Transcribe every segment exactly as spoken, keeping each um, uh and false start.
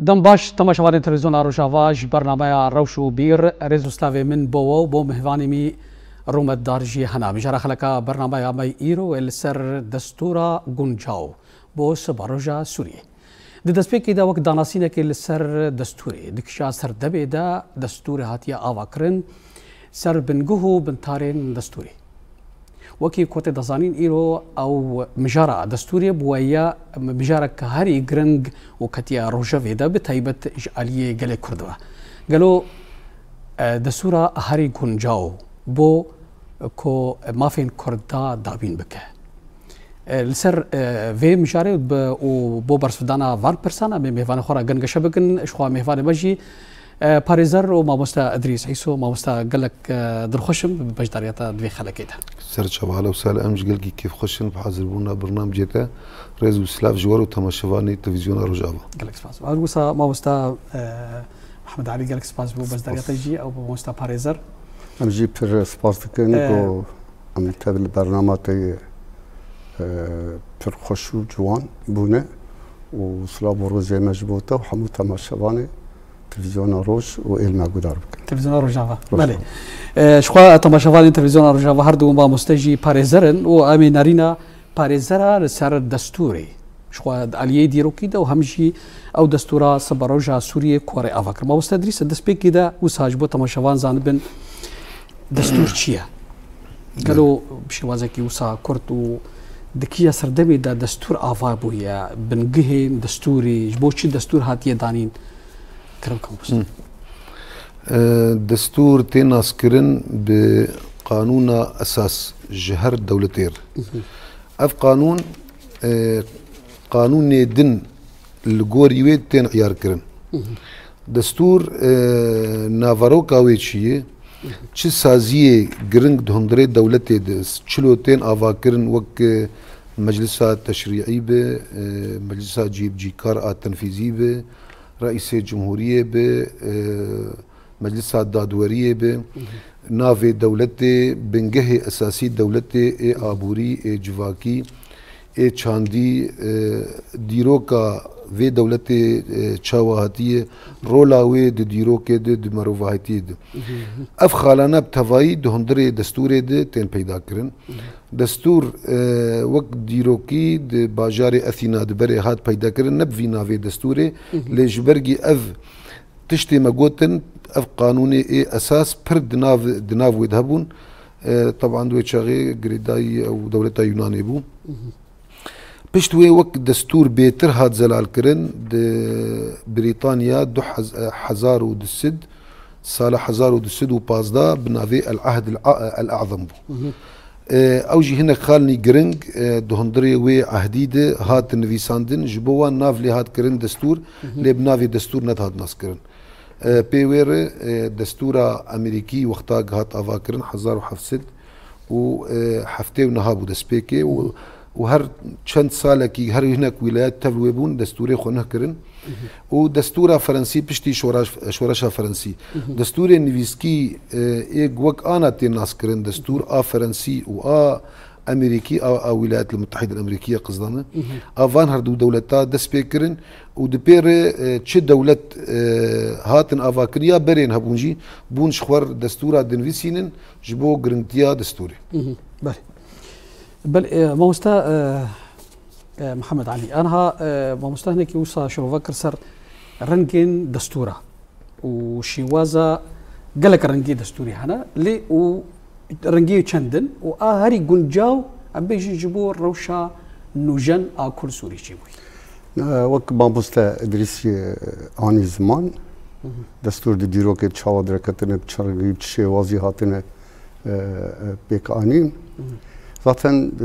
Dem baş, temaşevanên Televîzyona Rojava, ji bernameya Rewş û Bîr, rêz û slavê min bo we û bo mêvanê me rûmetdar jî hene. Mijara xeleka bernameya me îro ê li ser destûra guncaw bo siberoja Sûriyê. Di destpêkê de wek danasînekê li ser destûrê, di kişa serdemê de destûrê hatiye avakirin, ser bingeh û bintarên destûrê. Wekî ku tê dizanîn, îro ew mijara destûrê bûye mijarek herî giring û ketiye rojevê de, bi taybet ji aliyê gelê Kurd ve. Gelo, e, destûra herî guncaw bo ku mafên Kurd da dabîn bike? E, li ser, e, vê mijarê bi, û bo bersivdana van pirsan, em ê mêvanê xwe re gengeşe bikin. Ji xwe mêvanê me jî, e, parêzer û mamoste Idrîs Îso, mamoste gelek, e, dilxweş im bi beşdariya te di vê xelekê de. Ser çava, ehlen û sehlen, em ji gelkî kêfxweş in bi hazirbûna bernamecê te. Rêz û silav ji we û temaşevanê Televîzyona Rojava. Gelek spas. Her wisa mamoste, e, Mihemed Elî, gelek spas bo beşdariya te jî, ew bo mamoste parêzer. Em jî pir spas dikin ku em tev li bernama te yê, e, pir xweş û ciwan bûne û silav û rêzê me ji bo te û hemû temaşevanê Televîzyona Roj û êl me guhdar bikin. Televîzyona Rojava. Rojava. Belê. E, ji xwe temaşevanên Televîzyona Rojava, her du mamoste jî parêzer in û em ê nerîna parêzera li ser destûrê, ji xwe di aliyê dîrokî de û hem jî ew destûra siberoja Sûriyê ku rê ava kir. Mamoste Idrîs, destpêkê de wisa ji bo temaşevan zanibin, destûr çi ye? Gelo bi şêwazekî wisa kurt û di kîja serdemê de destûr ava bûye, bingehên destûrê, ji bo çi destûr hatiye danîn? Kerem ka mamoste. Hı. E, destûr tê naskirin bi qanûna esas ji her dewletê re. Hı hı. Ev qanûn, e, qanûnê din li gorî wê tên îyar kirin. Hı hı. Destûr, e, naveroka wê çi ye? Hı hı. Çi saziyê giring di hundirê dewletê de çilo tên avakirin, wek, e, Meclisa Teşrîî be, e, Meclisa Cîbicîkar a Tenfîzî be, Reîsê Cumhuriyê be, e, Meclisa Dadweriyê be, Hı hı. navê dewletê, bingehê esasî dewletê, ê aborî, ê civakî, ê çandî, e, dîroka vê dewletê, e, çawa hatiye, rola wê di dîrokê de, di mirovahîtiyê de. Hı hı. Ev xalane bi tevayî di hundirê destûrê de tên peyda kirin. Hı hı. Destûr, e, wek dîrokî di bajarê Athîna di berê hat peyda kirin, ne bi vî navê destûrê, Hı hı. lê ji ber gî ev tiştê me gotin, ev qanûnê ê esas pir di nav, di nav wê de hebûn. E, teban di wê çaxê girêdayî ew dewleta Yunanê bû. Hı hı. Pişt wê wek destûr bêtir hat zelalkirin, di Brîtanya du hez-, hezar û du sed, sala hezar û du sed û pazdeh bi navê El Ahd El A-, El Azam bû. Hı hı. E, ew jî hinek xalnî giring, e, di hundirê wê ehdî de hat nivîsandin, ji bo wan nav lê hat kirin destûr, Hı hı. lê bi navê destûr nedihat naskirin. E, pê wê re, e, destûra Amerîkî wexta hat avakirin hezar û heft sed û heftê û niha bû destpêkê û, û her çend salekî her hinek wîlayet tev wê bûn, destûrê xwe nuh kirin. Û destûra Ferensî piştî şoreş-, şoreşa Ferensî. Destûrê nivîskî, e, ê wek ana tê naskirin, destûr a Ferensî û a Amerîkî, a, a Wîlayetl Mutehîdil Amerîkî ye, qizda me. A van her du dewleta dest pê kirin û di pê re, e, çi dewlet, e, hatin avakirin ya berên hebûn jî bûn ji xwe re destûra dinivîsînin ji bo giringtiya destûrê. Belê. Belê, e, mamoste, e, e, Mihemed Elî. Anha, e, mamoste hinekî wisa şirove kir ser rengên destûra û şêwaza gelek rengê destûrî hene, lê û rengê çend in û a herî guncaw, em bêjin, ji bo rewşa nûjen a Kurd Sûrî çêbûyî. E, wek mamoste Idrîs jî anî ziman, Hı hı. destûr di dîrokê çawa derketine, bi çi rengî, çi şêwazî hatine, e, e, pêk anîn. Hı hı. Zaten, e,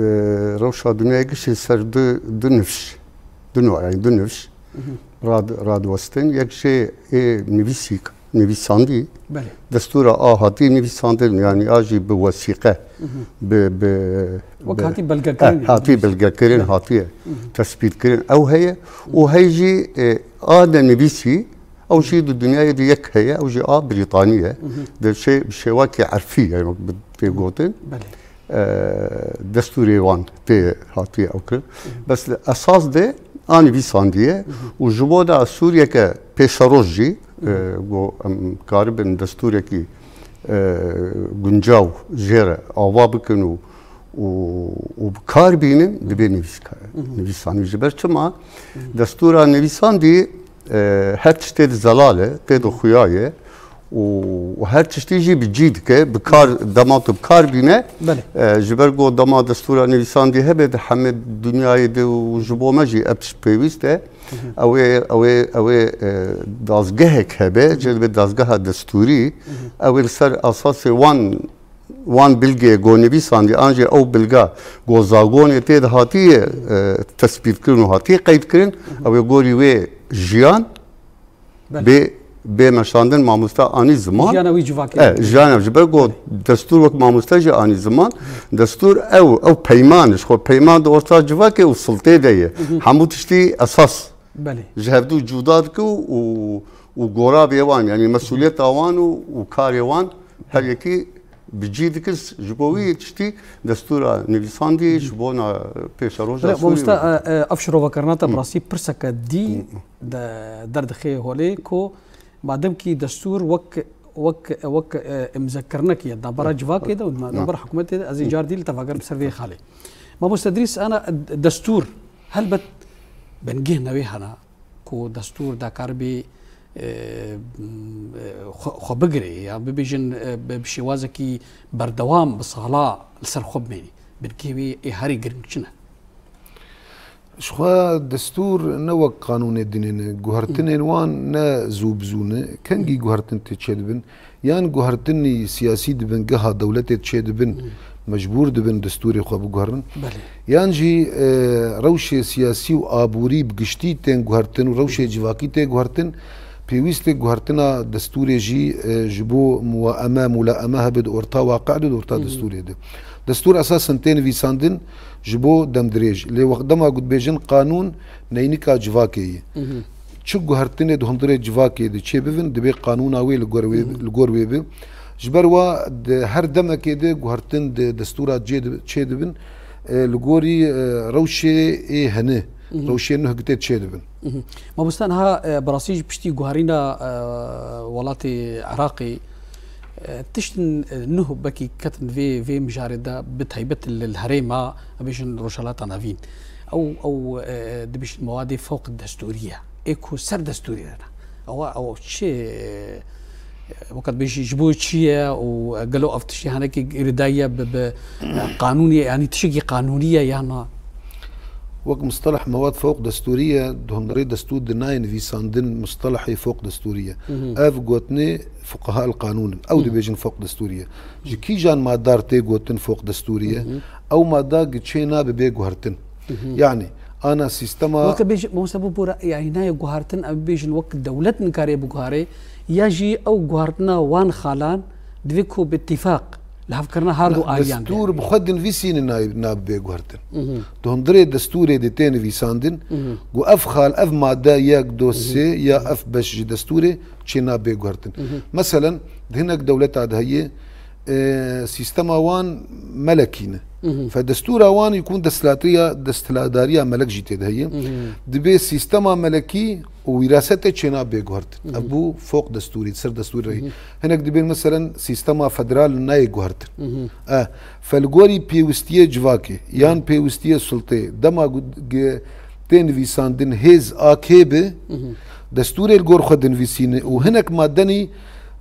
rewşa dinyayê giştî ser du, du nifş, du nû, yani du nifş Hı hı. rad-, radwestin. Yek jê ê nivîsî, nivîsandî, Belê. destûra a hatî nivîsandin, yani a jî bi wesîqe, Hı hı. bi, bi, Wek bi, hatî belgekirin, eh, yani. hatî belgekirin, Belê. hatiye Hı hı. tespîtkirin. Ew heye, û hey jî, e, a de nivîsî, ew jî di dinyayê de yek heye, ew jî a Brîtanî ye. Hı hı. Di şê-, bi şêwakê erfî ye, wek bi tê gotin. Belê. E, destûrê wan tê hatiye ew kirin. Hı hı. Bes li esas de A nivîsandiye û ji bo da Sûriyeke pêşeroj jî, e, ku em karibin destûrekî, e, guncaw jê re ava bikin û, û, û bi kar bînin, dibê nivîskar, nivîsandî. Ji ber çima? Destûra nivîsandî, e, her tiştê di zelal e, tê di xuya ye. û, û her tiştî jî bi cî dike, bi kar, dema tu bi kar bîne, Belê. e, ji ber ku dema destûra nivîsandî hebe di hemê dinyayê de û ji bo me jî ev tişt pêwîst e. Ew ê, ew ê, ew ê, e, dazgehek hebe, cê dibe dazgeha destûrî, ew ê li ser esasê wan, wan bilgê ku nivîsandî, an jî ew bilga ku zagonê tê de hatiye, e, tespîtkirin û hatiye qeydkirin, ew ê gorî wê jiyan, Belê. Bê, bê meşandin mamoste anî ziman. Jiyana wî civakê. E, jiyana ji ber ku destûr wek mamoste jî anî ziman. Destûr ew, ew peyman, ji xwe peyman di orta civakê û sultê de ye. Hemû tiştî esas Belê. ji hevdû cuda dike û, û, û gora bê wan, yanî mesûliyeta wan û, û karê wan her yekî bi cî dikir. Ji bo wî tiştî destûra nivîsandî ji bona pêşeroja Sûrî Mamoste, e, e, ev şirovekirina te bi rastî pirseke dî de, derdixê holê ku mademkî destûr wek, wek, wek, e, imzekirinek ye, navbera civakê de û navbera hikûmetê de, ez ê car dî li te vegerim ser vê xalê. Mamoste Idrîs, ana destûr, helbet bingehên wê hene ku destûr dakaribî, e, xwe, xwe bigirê ya bibêjin, e, bi, bi şêwazekî berdewam bi sala li ser xwe bimênî. Bingehê wê ê herî giring çi ne? Ji xwe destûr ne wek qanûnê dinê ne. Guhertinên wan ne zû bi zû ne. Kengî guhertin tê çêdibin? Yan guhertinî siyasî di bingeha dewletê çêdibin, mecbûr dibin destûrê xwe biguherin. Belê. Yan jî, e, rewşê siyasî û aborî bi giştî tên guhertin û rewşê civakî tê guhertin. Pêwîst e guhertina destûrê jî, e, ji bo muwaeme, mulaeme hebe di orta waqe de, di orta destûrê de. Destûr esasen tê nivîsandin ji bo demdirêj. Lê wext dema ku dibêjin qanûn, neynika civakê ye. Çi guhertinê di hundirê civakê de çêbibin, dibê qanûna wê li gor wê, li gor wê be. Ji ber wa di her demekê de guhertin di destûra cê di, çêdibin, e, li gorî, e, rewşê ê hene, rewşê nuh tê çêdibin. Mamoste, niha, e, bi rastî jî piştî guherîna, e, welatê Iraqê, e, tiştin, e, nuh bekî ketin vê, vê mijarê de, bi taybet li, li herêma, em bêjin Rojhilata Navîn. Ew, ew, e, dibêjin mewadê fewq destûrî ye. Ê ku ser destûrê de ne. Ew, ew çi, e, wekî dibêjî ji bo çi ye û gelo ev tiştê hinekî girêdayî ye bi, bi, e, qanûnê, yanî tiştekî qanûnî ye ya na? Wek musteleh mewad fewq destûrî ye, di hundirê destûr de nayê nivîsandin mustelehê fewq destûrî ye. Ev gotinê fuqeha el qanûn in. Ew dibêjin fewq destûrî ye. Ji kîjan madar tê gotin fewq destûrî ye? Ew mada gi çê nabe bê guhertin. Yanî, ana sîstema Weke bêjin, mamoste, bibore, yanî nayê guhertin, em bêjin wek dewlet nikare biguhere, ya jî ew guhertina wan xalan divê ku bi îtîfaq li hevkirina her du Na, aliyan be. Destûr bi xwe dinivîsîne nayê, nabe bê guhertin. Di hundirê destûrê de tê nivîsandin, ku ev xal, ev made yek, do, sê ya ev beş ji destûrê çê nabe bê guhertin. Meselen, di hinek dewleta de heye, e, sîstema wan melekî ne. Fe destûra wan yekûn desthilatiriya, desthilatdariya melek jî tê de heye. Dibê sîstema melekî û wîrasetê çêna bê guhertin. Ev bû fok destûrî, ser destûrê re. Hinek dibên meselen sîstema federal nayê guhertin. E, fe li gorî pêwistiyê civakê yan pêwistiyê sultê, dema gu-, ge-, tê nivîsandin hêz A K bi, destûrê li gor xwe dinivîsîne û hinek maddenî,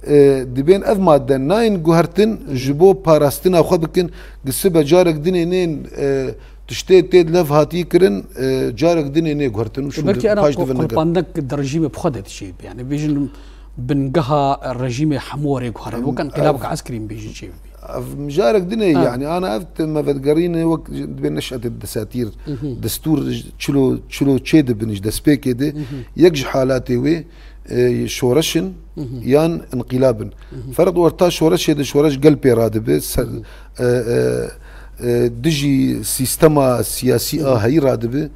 e, dibên ev madde nayên guhertin ji bo parastina xwe bikin, gisibe carek dinê nên, e, tiştê tê di lev hatî kirin, e, carek dinê nê guhertin û şûn Belkî di-, ana paş qu-, divin nigir. Qurpandek di rejîmê bi xwe de dişê. Yani bêjin bingeha rejîmê hemû warê guherin. Wek enqilabek eskerî bêjin çê bibî. Ev mijarek din e, Ha. yani ana ev te me vedigerîne wek dibê neşetê desatîr, destûr çilo, çilo çê dibin ji destpêkê de, yek ji halatê wê, e, şoreş in yan inqilab in. Ferq orta şoreşê de şoreş gel pê radibe, ser, e, e, e, dijî sîstema siyasî a heyî radibe.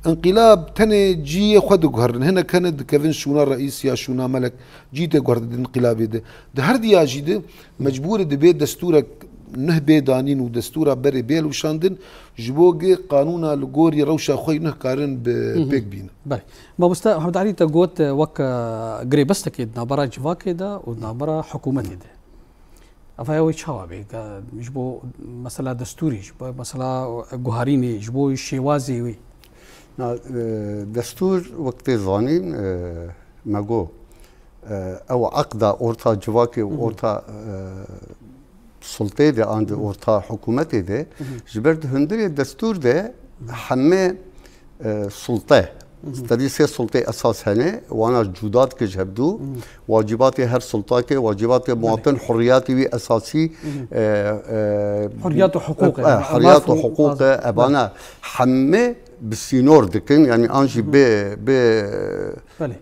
Inqilab tenê ciyê xwe diguherin. Hinek hene dikevin şûna reîs ya şûna melek. Cî tê guhertin di inqilabê de. Di her diya jî de mecbûrî dibê destûrek nuh bê danîn û destûra berê bê hilweşandin, ji bo gi qanûna li gorî rewşa xwe yî nuh karin bi pêk bînin. Belê. Mamoste Mihemed Elî, te got, e, wek, e, girêbistekê di navbera civakê de û di navbera hikûmetê de. Ev heye wê çawa bê? Ga-, ji bo mesela destûrê, ji bo mesela guharînê, ji bo şêwazê wê? Na, e, destûr wek tê zanîn, e, me got, e, ew eqda orta civakê û orta, e, sultê de an di orta hikûmetê de, ji ber di hundirê destûr de hemê, e, sulte, tevî sê sultê esas hene, wana cuda dike ji hevdû, wacîbatê her sultakê, wacîbatê muwatin, hurriyatê wî esasî, e, e, Hurriyat û hiqûq e, e, hurriyat û maf û hiqûq e, evana hemê bi sînor dikin, yanî an jî bi, bi, Belê.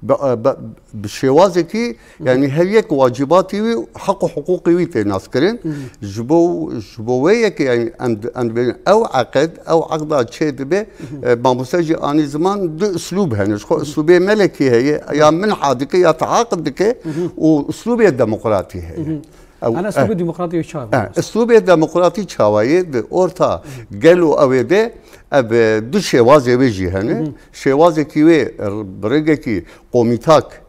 bi, bi, bi şêwazekî, yanî her yek wacîbatê wî, heq û hiqûqê wî tê naskirin. Ji bo, ji bo wê yekê, yanî em, em dibêjin ew eqid, ew eqda çê dibe, e, mamoste jî anî ziman du uslûb hene. Ji xwe uslûbê melekî heye, ya minha dike, ya teaqid dike û uslûbê demokratî heye. Ew, Ana eh, uslûbê demokratî wê çawa eh, bû? Uslûbê demokratî çawa ye? Di orta gel û ew ê de ev, e, du şêwazê wê jî hene. Şêwazekî wê r-, bi rêgekî komîtak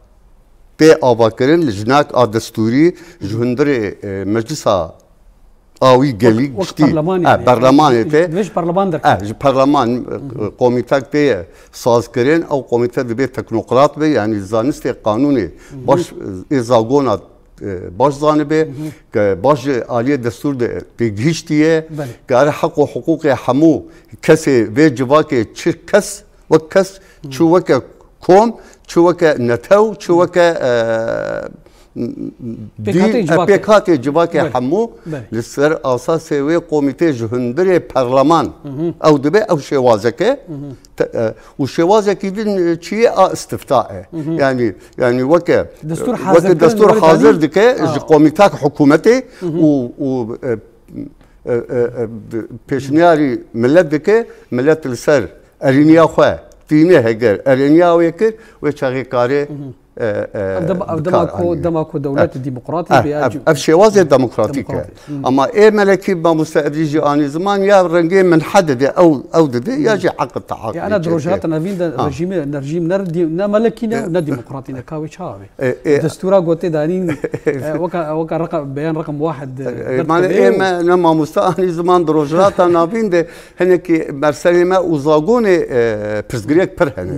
tê avakirin, li jinak a destûrî ji hundirê, e, meclisa awî gelî Wek, wek giştî, perlemanê e, tê. Perlemanê tê. Divê ji perleman derkeve. E, ji perleman, e, komîtak tê sazkirin, ew komîte divê teknokrat be, yanî zanistê qanûnê baş, e, ê zagona e, baş zanibe, ke baş ji aliyê destûr de têgihiştiye, Belê. kare heq û hiqûqê hemû kesê vê civakê, çi kes, wek kes, çi weke kom, çi weke netew, çi weke, e, Pêkhateyê dîn, e, civakê. pêkhatê civakê Belê. hemû Belê. li ser asasê wê komîtê ji hundirê perleman ew dibe, ew şêwazeke. Te-, e, û şêwazekî din, e, çi ye, a istifta e. Yanî, yanî weke, Destûr weke hazir destûr kirin, hazir were dike, danîn. ji A. komîtak hikûmetê û, û, e, e, e, e, pêşniyarî millet dike, millet li ser erêniya xwe tîne, heger erêniya wê kir, wê çaxê kare, e, e, Ev dema, ev bi dema kar ku, anî. dema ku dewlet E, demokratî e, be ya ev, ci-, ev şêwazê demokratîk e. Demokratîk. Ama ê melekî mamoste Edrî jî anî ziman ya rengê minhe dide, ew, ew dide, ya jî heq teaqid Ya ana dide. di Rojhilata Navîn de Ha. rejîmê, ne rejîm ne di-, ne melekî ne, ne demokratî ne, ka wê çawa be? E, e, Destûra gotê danîn, e, weka, weka reqem, beyan reqem wahid, e, E, e, dertike mane bê ê û me ne mamoste anî ziman di Rojhilata Navîn de hinekî merselê me û zagonê, e, pirsgirêk pir hene.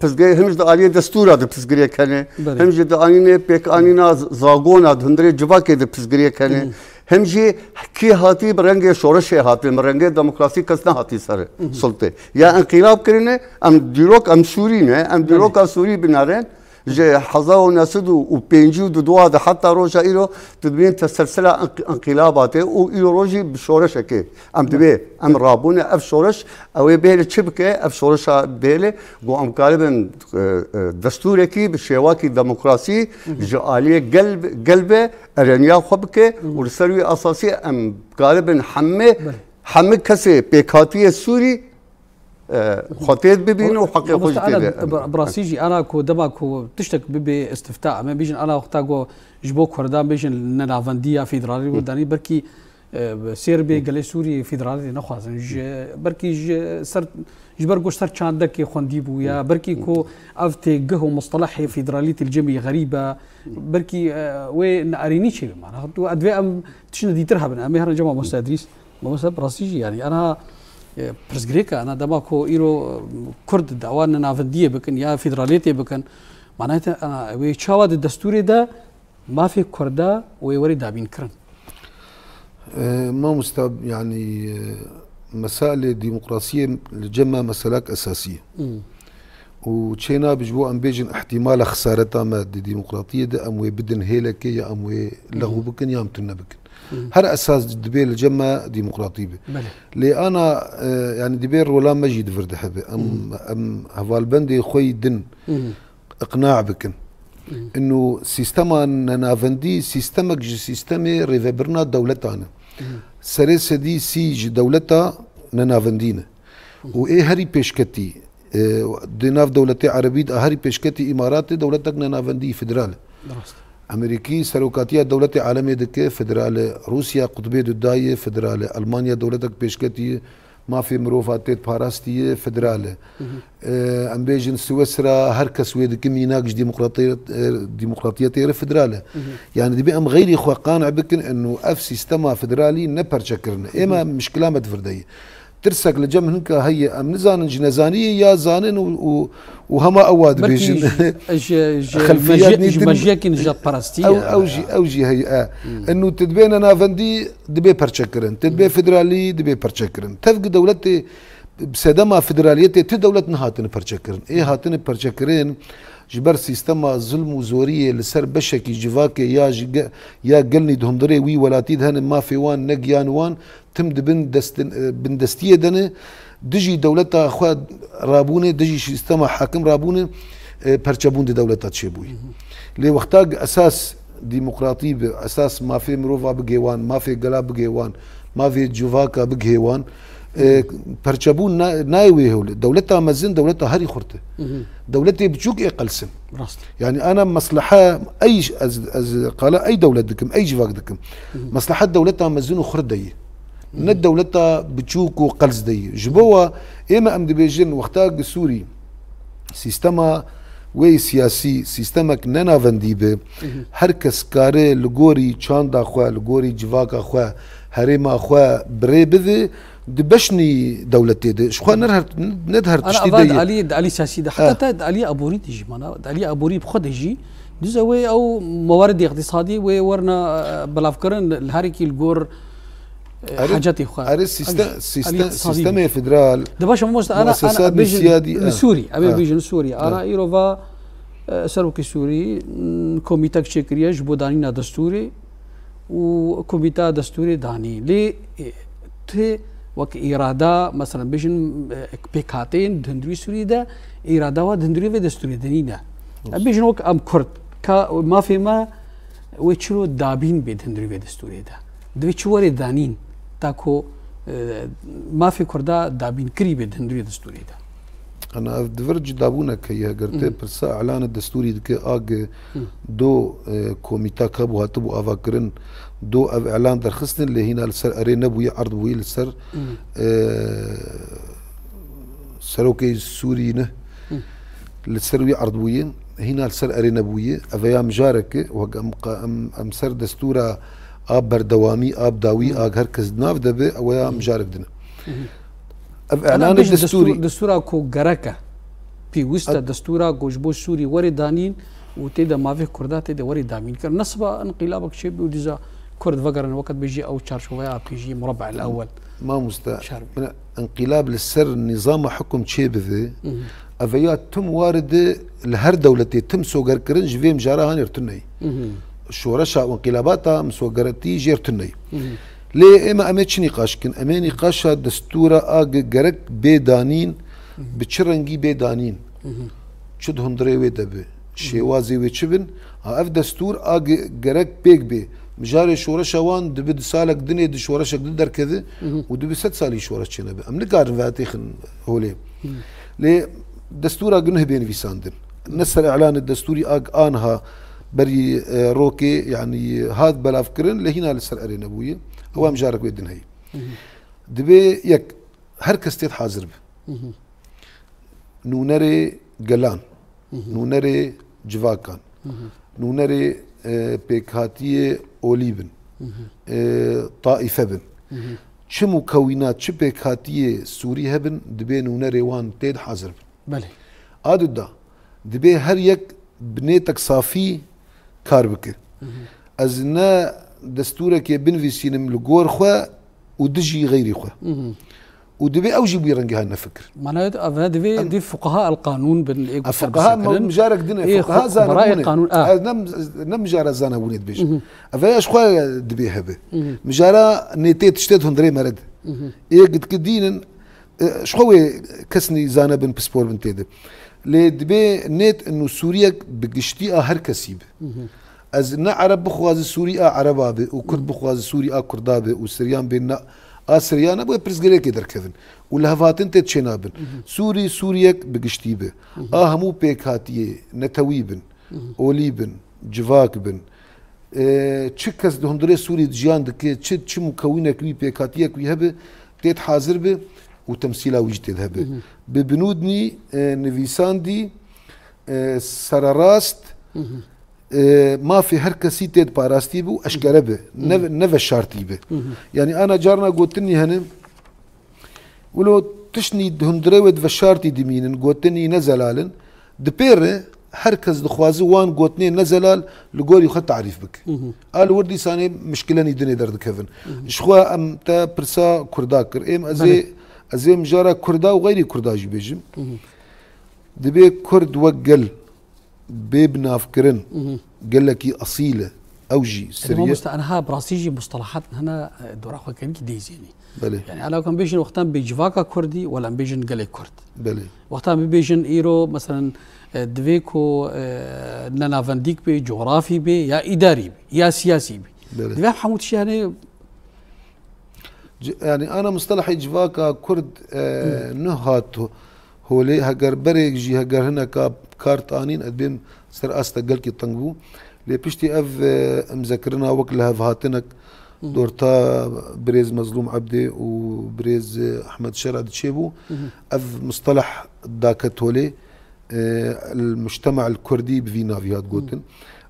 Pirsgirêk him ji di aliyê destûra de pirsgirêk hene, Belê. him jî di anînê pêkanîna z-, zagona di hundirê civakê de pirsgirêk hene. Him jî kî hatî bi rengê şoreşê hatî, bi rengê demokrasî kes nehatî ser sultê. Ya înqîlab kirine, em dîrok, em Sûrî ne, em Belê. dîroka Sûrî binêrin. Ji hezar û neh sed û pêncî û du de heta roja îro, tu dibîn teselsila înq-, înqîlabatê û îro rojî bi şoreşekê. Em dibê, em rabûne ev şoreş, ew ê bêle çi bike, ev şoreşa bêle, ku em karibin, e, e, destûrekî bi şêwakî demokrasî ji aliyê gel, gel ve erêniya xwe bike û li ser wî esasî em karibin hemê, Belê. hemê kesê pêkhatiyê Sûrî, e, xwe têd bibîne û heqê xwe jî Mamoste, ana têde. bi, bi rastî jî, ana ku dema ku tiştek bibe istifta, em ê bêjin ana wexta ku ji bo Kurdan bêjin nenavendiya federalî Hı. danî, belkî, e, sêr bê Hı. gelê Sûrî federalî nexwazin. Ji, belkî ji ser, ji ber ku ser çandekê xwendî bû ya, Hı. belkî Hı. ku ev têgih û mustelehê federalî li cem wî xerîb e, Hı. belkî, e, wê neerênî çêbe. Mana, tu, divê em tiştine dîtir hebin. Em ê herin cem mamoste Edrîs. Mamoste, bi rastî jî, yanî, ana, e, pirsgirêk e, ana dema ku îro, e, Kurd dawa nenavendiyê bikin ya federaliyetê bikin, manayê te, ana, wê çawa di destûrê de mafê Kurda wê were dabînkirin? E, mamoste, yanî, e, meselê demokrasiyê li cem me meselek esasî ye. Hmm. Û çê nabe ji bo em bêjin ihtimala xisareta me di demokratiyê de em wê bidin hêlekê ya em wê lexû bikin ya em tune bikin. Hı. Her esas dibe li cem me demokratî be. Belê. Lê ana, e, yanî dibe rola me jî di vir de hebe. Em, Hı. em hevalbendê xwe yî din Hı. iqna bikin. Hı. Ino sîstema nenavendî sîstemek ji sîstemê rêvebirina dewletan e. Hı. Serê sedî sî ji dewleta nenavendî ne. Hı. Û ê herî pêşketî, e, di nav dewletê erebî de herî pêşketî Îmaratê dewletek nenavendî federal e. Rast. Amerîkî serokatiya dewletê alemê dike, federal e. Rûsya qutbê duda ye, federal e. Almanya dewletek pêşketî ye, mafê mirova têt parastî ye, federal e. E, em bêjin Swîsra, her kes wê dike mînak ji demokratiye-, e, demokratiyetê re federal e. Yani dibê em xeyrî xwe qane bikin, eno ev sîstema federalî ne perçe kirine. Ême mişkila me di vir de ye. Tirsek li cem hinka heye, em nizanin ji nezaniyê ya zanin û, û, û hema ew wa Belkî dibêjin. ji, ji, ji Xelfiyet mejiyek-, ji nîtin. mejiyekên jadperestî Ew, ye. ew jî, ew jî heye, e. Eno tu dibê nenavendî, dibê perçekirin. Tu dibê federalî, dibê perçekirin. Tevgi dewletê, bi sedema federaliyetê ti dewlet nehatine perçekirin. Ê hatine perçekirin ji ber sîstema zilm û zoriyê li ser beşekî civakê ya ji ge-, ya gelnî di hundirê wî welatî de hene, mafê wan ne giyan wan, tim di bin destin-, e, bindestiyê de ne, dijî dewleta xwe rabûne, dijî sîstema hakim rabûne, e, perçebûn di dewleta çêbûyî. Lê wexta esas demokratî bi, esas mafê mirova bigê wan, mafê gela bigê wan, mafê civaka bigê wan, e, perçebûn na-, nayê wê hewlê. Dewleta mezin, dewleta herî xurt e. Dewletê biçûk ê qelsin. Rast. Yani ana mesleha ey, ez, ez qala ey dewlet dikim, ey civak dikim. Mesleha dewleta mezin û xurt de ye. Ne dewleta biçûk û qels de ye. Ji bo wa ême em dibêjin wexta gi Sûrî sîstema wê siyasî, sîstemek ne navendî be, her kes kare li gorî çanda xwe, li gorî civaka xwe, herêma xwe bi rê bide, di beşnî dewletê de. Ji xwe ne her, ne di her Ana tiştî ava de di ye. alî, di alî siyasî de. Heta Eh. te di alî aborî de jî, mana, di alî aborî bi xwe de jî, diz e wê ew mewaridê iqtîsadî wê werna, e, belavkirin li her yekî li gor, e, Erê, hacetê xwe. erê sîste-, Alî, sîste-, alî iqtîsadî sîstemê de. federal, Dê baş em wasta ana, ana muesesat bêjin nîsiyadî, li eh, Sûrî, em ê eh. bêjin li Sûrî. Ara Eh. îro va, e, serokê Sûrî, m, komîtek çêkiriye ji bo danîna destûrê û komîta destûrê danî. Lê, e, tu wek îrada, meselen bêjin, e, pêkhateyên di hundirî Sûrî de, îrada wa di hundirî vê destûrê de nîne. Em bêjin wek em Kurd, ka mafê me wê çilo dabîn bê di hundirî vê destûrê de. Divê çi were danîn, ta ku, e, mafê Kurda dabînkirî bê di hundirî destûrê de. Ana ev di vir cidabûnek heye. Eger te pirsa îlana destûrî dike, ag do, e, komîta kabû hatibû avakirin, do ev îlan derxistin, lê hîna li ser erê nebûye, erd bûye li ser, e, serokê Sûrî ne. Li ser wî erd bûye, hîna li ser erê nebûye. Ev ya mijareke, wek em qa-, em, em ser destûra a berdewamî, a bi dawî, a her kes di nav de be, ew ya mijarek din e. Ev Ana îlanê bêjin destûrî. destûr-, destûra ku gerek e. Pêwist e Ev destûra ku ji bo Sûrî were danîn û tê de mafê Kurda tê de were damîn kirin. Ne siba înqîlabek çêbe û dîza Kurd vegerin wekî bêjî ew çarçoveya pêjî murabba el ewel. Mamoste, Şer. min înqîlab li ser nîzama hukum çêbibe, ev ya tim waride li her dewletê tim sogerkirin ji vê mijara hanê tune ye. Şoreşa û înqîlabata misogeretî jêr tune ye. Lê ême em ê çi nîqaş kin? Em ê nîqaşa destûra a ge-, gerek bê danîn, bi çi rengî bê danîn? Çi di hundirê wê de bi? Şêwazê wê çi bin? Ha, ev destûr a ge-, gerek pêk bê. Mijarê şoreşa wan dibi di salek dinê di şoreşek di derkeve û dibi sed salî şoreş çênebe. Em nikarin vê têxin holê. Lê destûra ge nuh bê nivîsandin. Ne ser îlanê destûrî a ge anha berî, e, rokê, yanî hat belavkirin, lê hîna li ser erê nebûye. Ew em mijarek wê din heye. Dibê yek, her kes têt hazir be. Nûnerê gelan, nûnerê civakan, nûnerê, e, pêkhatiyê olî bin, e, taîfe bin. Çi mukewînat, çi pêkhatiyê Sûrî hebin, dibê nûnerê wan têd hazir bin. Belê. A duda, dibê her yek bi nêtek safî kar bike. Ez ne destûrekê binivîsînim li gor xwe û dijî xeyrî xwe. Û divê ew jî bi wî rengî hatine fikir. Mana ev divê, Em divê fuqaha el qanûn bin, ê ku A ser fuqaha bisekirin. mijarek din e, Ê fuqaha xu-, xubara ê zanebûn e. qanûn, a. Ez ne, ne mijara zanebûnê dibêjim. Ev ya ji xwe dibê hebe. Mijara nêtê tiştê di hundirê me re de. Ê gidki dînin, e, ji xwe wê kes nî zane bin, pispor bin tê de. Lê dibê nêt û Sûriyek bi giştî a her kesî be. Ez ne Ereb bixwazi Sûrî a Ereba be û Kurd bixwazi Sûrî a Kurda be û Siryan bê ne a Siryan e, bo pirsgirêkê derkevin û lihevhatin tê çênabin. Sûrî, Sûriyek bi giştî be. A hemû pêkhatiyê netewî bin, olî bin, civak bin, e, çi kes di hundirê Sûrî jiyan dike, çi, çi mukewînek wî, pêkhatiyek wî hebe, têd hazir be û temsîla wî jî têd hebe. Bi binûdnî, e, nivîsandî, e, sererast, e, mafê her kesî têd parastî be û eşkere be, ne, ne veşartî be. Yanî ana carna gotinî hene, Wilo tiştnî di hundirê wê di veşartî dimînin, gotinî ne zelal in. Di pê re her kes dixwaze wan gotinê ne zelal li gorî xwe tarîf bike. A li wir dîsanê mişkilenî dinê derdikevin. Ji xwe em te pirsa Kurda kir. Êm ez ê, Belê. ez ê mijara Kurda û xeyrî Kurda jî bêjim. Dibê Kurd wek gel bê binavkirin, gelekî esîl e. Ew jî Siriye. Mamoste, aniha bi rastî jî mustalahat hene, e, dora xwe kevkî dêzênî. Belê. Yani, ela em bêjin wextan bê civaka Kurdî, wela em bêjin gelê Kurd. Belê. Wextan bibêjin îro, meselen, e, divê ku, e, ne navendîk bê, cografî bê, ya îdarî bê, ya siyasî bê. Belê. Divê em hemû tiştî, yani, C-, yani, ana mustelahê civaka Kurd, e, Hı. nuh hat ho-, holê, heger berê jî, heger hineka kar tanîn, ez bêm ser asta gelkî teng bû. Lê piştî ev, e, imzekirina wek lihevhatinek Hı. dorta birêz Mezlûm Ebdê û birêz, e, Ehmed Şera diçêbû, Hı hı. ev mustelah daket holê, e, el-mujtema el-kurdî bi vî navî hat gotin.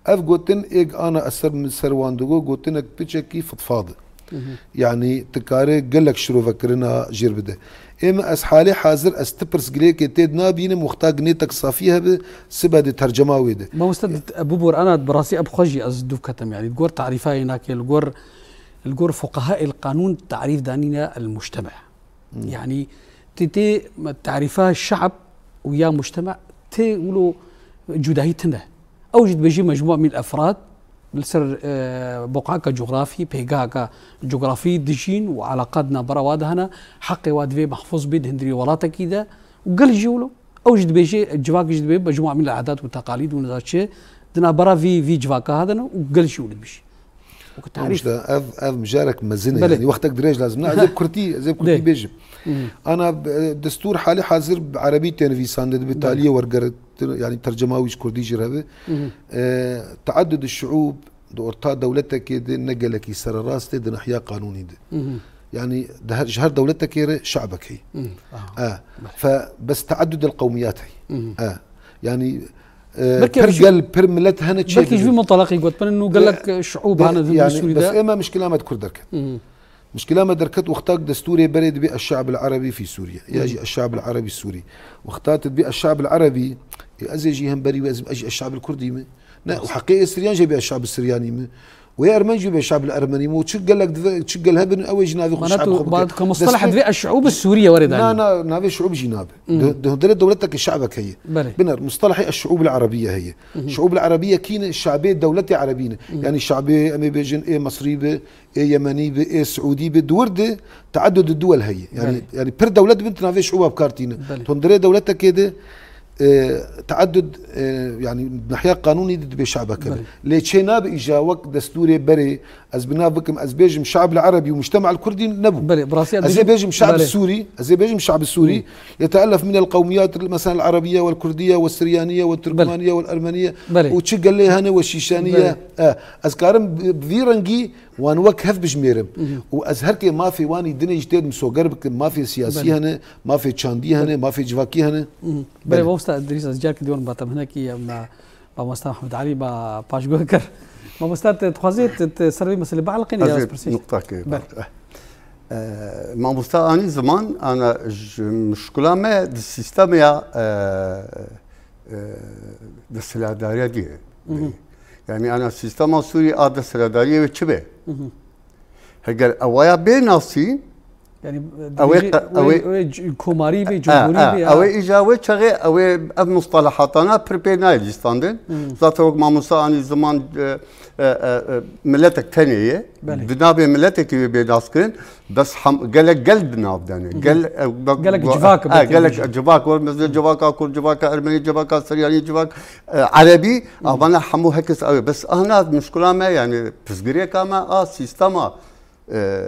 Hı. Ev gotin êg ana ez ser min ser wan digo, gotinek piçekî fitfad e. Hı hı. Yanî tu kare gelek şirovekirina jêr bide. Ê min ez halê hazir ez ti pirsgirêkê tê dinabînim, wexta ginêtek safî hebe, sibe dê tercema wê de. Mamoste, bibor ana bi rastî ev xwe jî ez dûv ketim, yanî li gor tarîfa yê nake, li gor, li gor fuqeha el qanûn tarîf danîne el mujtema. Hmm. Yanî tê tê tarîfa şe'b û ya mujtema tê wilo cudahî tune. Ew jî dibêjî mecmûa mîn efrad li ser, e, boqaka cografî, pêgahaka cografî dijîn û eleqat navbera wa de hene, heqê wa divê mehfûz bê di hundirî welatekî de û gel jî wilo. Ew jî dibêje, civak jî dibê mecmûa mîn edat û teqalîd û nizam çi di navbera vî, vî civaka hadin û gel jî wilo dibêjî. Wekî tarîf. Îşte ev, ev mijarek mezin e. Belê. Yanî wextek dirêj lazim. Na, ez ê bi kurtî, ez ê bi kurtî Dê. bêjim. Hı hı. Ana, e, destûr halê hazir bi erebî tê nivîsandin, dibe Belê. taliyê wergeritin, yanî tercema wî ji kurdî jî hebe. Hı hı. E, teaddud şuûb di orta dewletekê de ne gelekî sererast e di nahiya qanûnî de. Hı hı. Yanî di her, ji her dewletekê re şe'bek heye. Hı hı. Aha. E, Belê. fe bes teaddud el qewmiyat heye. Hı hı. E, yanî, e, Belkî pir ev jî gel, pir milet hene çê Belkî ji dibin. vî muntalaqî got, pir nû gelek E, şuûb de, hane di yanî, Sûrî bes de. êma mişkila me di kur derket. Hı hı. Mişkila me derket wexta ku destûrê berê dibê eşşe'b el-erebî fî Sûriye. Ya Hı. jî eşşe'b el-erebî Sûrî. Wexta tu dibê eşşe'b el-erebî, ê ez ê jî hemberî wê ez, ez jî eşşe'b el-kurdî me. Ne, û Rast. heqê ê Siryan jî bê eşşe'b el-Siryanî me. Wê Ermen jî bê şe'b el-Ermenî me. Û çi gelek dive, çi gel hebin, ew ê jî navê xwe Mana şe'b tu, xwe ba-, bike. tu ka mustalah Destûr divê eşşe'ûb Sûriye were Na, danî. na, navê şe'ûb jî nabe. Hı. Di, di hundirê dewletekê şe'bek heye. Belê. Biner, mustalahê eşşe'ûb el-Erebîye heye. Hı hı. Şe'ûb el-Erebîye kî ne? Şe'bê dewletê Erebî ne. Hı. Yanî şe'bê, em ê bêjin, ê Misrî be, ê Yemenî be, ê Siûdî be, di wir de teaddud duwel heye. Yanî, Belê. yanî pir dewlet bin, tu navê şûba bi kar tîne. Belê. Tu hundirê dewletekê de, e, teaddud, e, yanî nahiya qanûnî de dibê şe'beke be. Belê. Lê çê nabe îja wek destûrê berê, ez bi nav bikim, ez bêjim şe'b el-erebî û mujtema el-kurdî nebû. Belê, bi rastî Ez ê bêjim, bêjim şe'b Belê. sûrî, ez ê bêjim şe'b sûrî, Hı. yeteelef min el-qewmiyat, mesela el-erebîye wel-kurdîye we-siryaniye Belê. we-tirkmaniye wel-ermeniye Belê. û çi gelê hene we-şîşaniye. Belê. E, ez karim bi, bi vî rengî wan wek hev bijmêrim. Mhm. Û ez her kê mafê wan î dinê jî tê misoger bikim. Mafê siyasî Belê. hene, mafê çandî hene, Belê. mafê civakî hene. Mhm. Belê, Belê. Mamosta Idrîs, ez carkî dîwan ba te hinekî em, e, mamosta Mehmed Elî ba paşguh kir. Mamosta, tu dixwazî tu, tu ser vê meselê bieliqînî ya Ez ez ê pirsî? nuqtakê Belê. ba-, eh. Eh, mamosta anî ziman, ana ji muşkula me di sîstemê ya, eh, e, desthilatdariya dî. Mhm. Yani ana sîstema Sûrî a desthilatdariyê wê çi be? Mhm. Heger ewaya bê nasî, Yani, ew ê dibêjî, qe-, ew ê, ew ê c-, komarî bê, e, cumhurî e, bê, ew ê ya. îja wê çaxê ew ê ev mustalahatana pir pê nayê lîstandin. Mhm. Zaten wek mamosta anî ziman, e, e, e, e, miletek tenê ye. Belê. Di navê miletekî wê bê naskirin. Bes hem, gelek gel di nav de ne. Hı hı. Gel, e, bak, Gelek bu, civak e, belkî gelek dibêjin. civak var. Mesela civaka Kurd, civaka Ermenî, civaka Siryanî, civak, e, Erebî. Hı hı. Avana hemû herkes ew. Bes ahna muşkula me, yani pirsgirêka me a sîstema, e,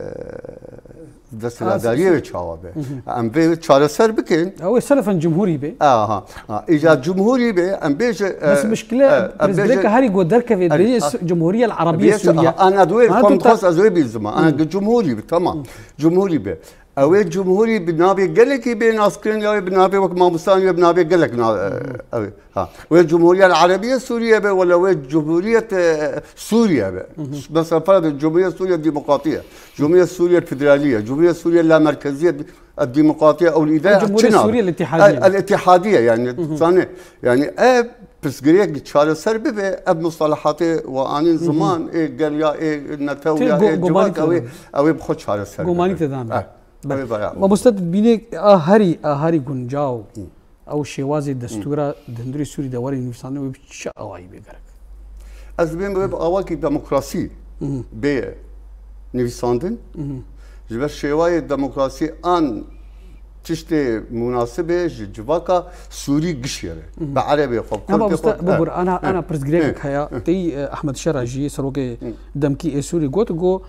desthilatdariyê wê çawa be. Em vê çareser bikin. Ew ê selefan cumhurî be. Aha. Ha. Îca cumhurî be, em bêje, Bes e, mişkile e, em bêje pirsgirêka herî ku derkeve Em bêje bêje, s-, Cumhuriye Erabîye bêje, Sûriye. Ana duyê Ana kom tu ta- xwest ez wê bîzima. Ana ki cumhurî be, tamam. Cumhurî be. Ew ê cumhurî bi navê gelekî bê naskirin ya wê bi navê wek mamostanê wê bi navê gelek na-, e, ew ê. Ha. Wê Cumhuriyet Erebiye Sûriye be, wela wê Cumhuriyet, e, Sûriye be. Mesela, fera de Cumhuriyet Sûriye Demokratiye, Cumhuriyet Sûriye Federaliye, Cumhuriyet Sûriye Lamerkeziye, e, Demokratiye, ew îde Cumhuriyet çi navê? Sûriye El-Îtihadiye. El-, El-Îtihadiye, yani, zanê, yani, ev pirsgirêk çareser bibe, ev mustalahatê we anîn ziman, ê gel ya, ê netew Tê ya, go-, ê gomanî civak, ew ê, tê ew ê bi xwe çareser bibe. Gomanî tê dan be. Eh, Belê. Ew ê veya. Mamoste, tu dibînî a herî, a herî guncaw, ew şêwazê destûra di hundirê Sûrî de were nivîsandin, wê bi çi awayî bê gerek? Ez dibêm wê bi awakî demokrasî bê nivîsandin. Ji ber şêwayê demokrasî an tiştê munasibê ji civaka Sûrî gişêre. Bi erebê xwe, Ama kurdê usta, xwe. Bubur, ana, ana pirsgirêkek heye. Tey, e, Ahmed Şera jî, serokê demkî ê Sûrî got, got,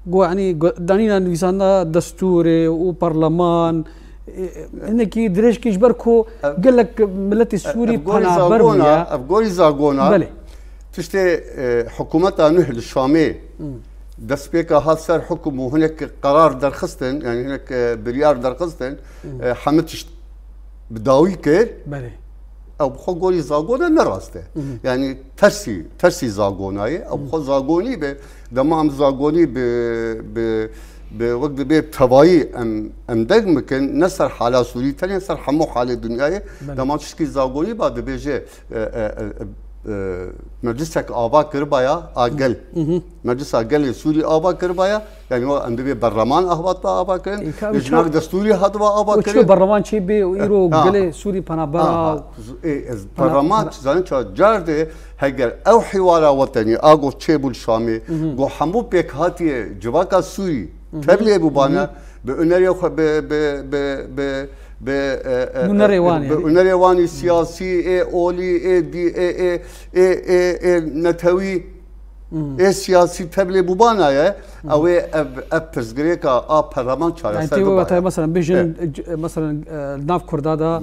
Got, yanî, go-, danîna nivîsandina destûrê û parleman, e, hinekî dirêjkî ji ber ku Ev gelek miletê Sûrî ev gorî penaber zagona, bûye. Ev gorî zagona. Belê. Tiştê, e, hikûmeta Nuh li Şamê destpêka hat ser hukum û hinek qerar derxistin, yani hinek, e, biryar derxistin, e, hemî tişt bi dawî kir. Belê. Ew bi xwe gorî zagona ne rast e. Yani tersî, tersî zagona ye. Ew bi xwe zagonî be. Dema em zagonî bi, bi, bi wek dibê tevayî em, em deng bikin, ne ser hala Sûrî, tenê ser hemû halê dinyayê. Belê. Dema tişkî zagonî ba dibêje, e, e, e, e, meclisek ava kiribaya, a gel. Meclisa gelê Sûrî ava kiribaya, yani o em dibê berleman ahbat ba ava kirin, Ê, ka lê wî jinak ço-, destûrî hatiba ava wî ço kirin. Berleman çê bê û îro Ha. gelê Sûrî penaber Ha, a ha. û Z-, ê, ez Pena-, berleman pena- zanin ça car de heger ew hîwara wetenî a go çêbû li Şamê, go hemû pêkhatiyê civaka Sûrî tevlê bûbane, bi hunerê xwe, bi, bi, bi, bi, bi, e, e, Hunerê e, wan bi yani. Hunerê wanî siyasî, ê olî, ê dî, ê, ê, ê, ê, ê netewî, ê siyasî tevlê bûbana ye, ew ê ev, ev pirsgirêka a perleman Yani çareser tê we bibaye. Mesela bêjin, Evet. e, c-, e, mesela, e, nav Kurda da,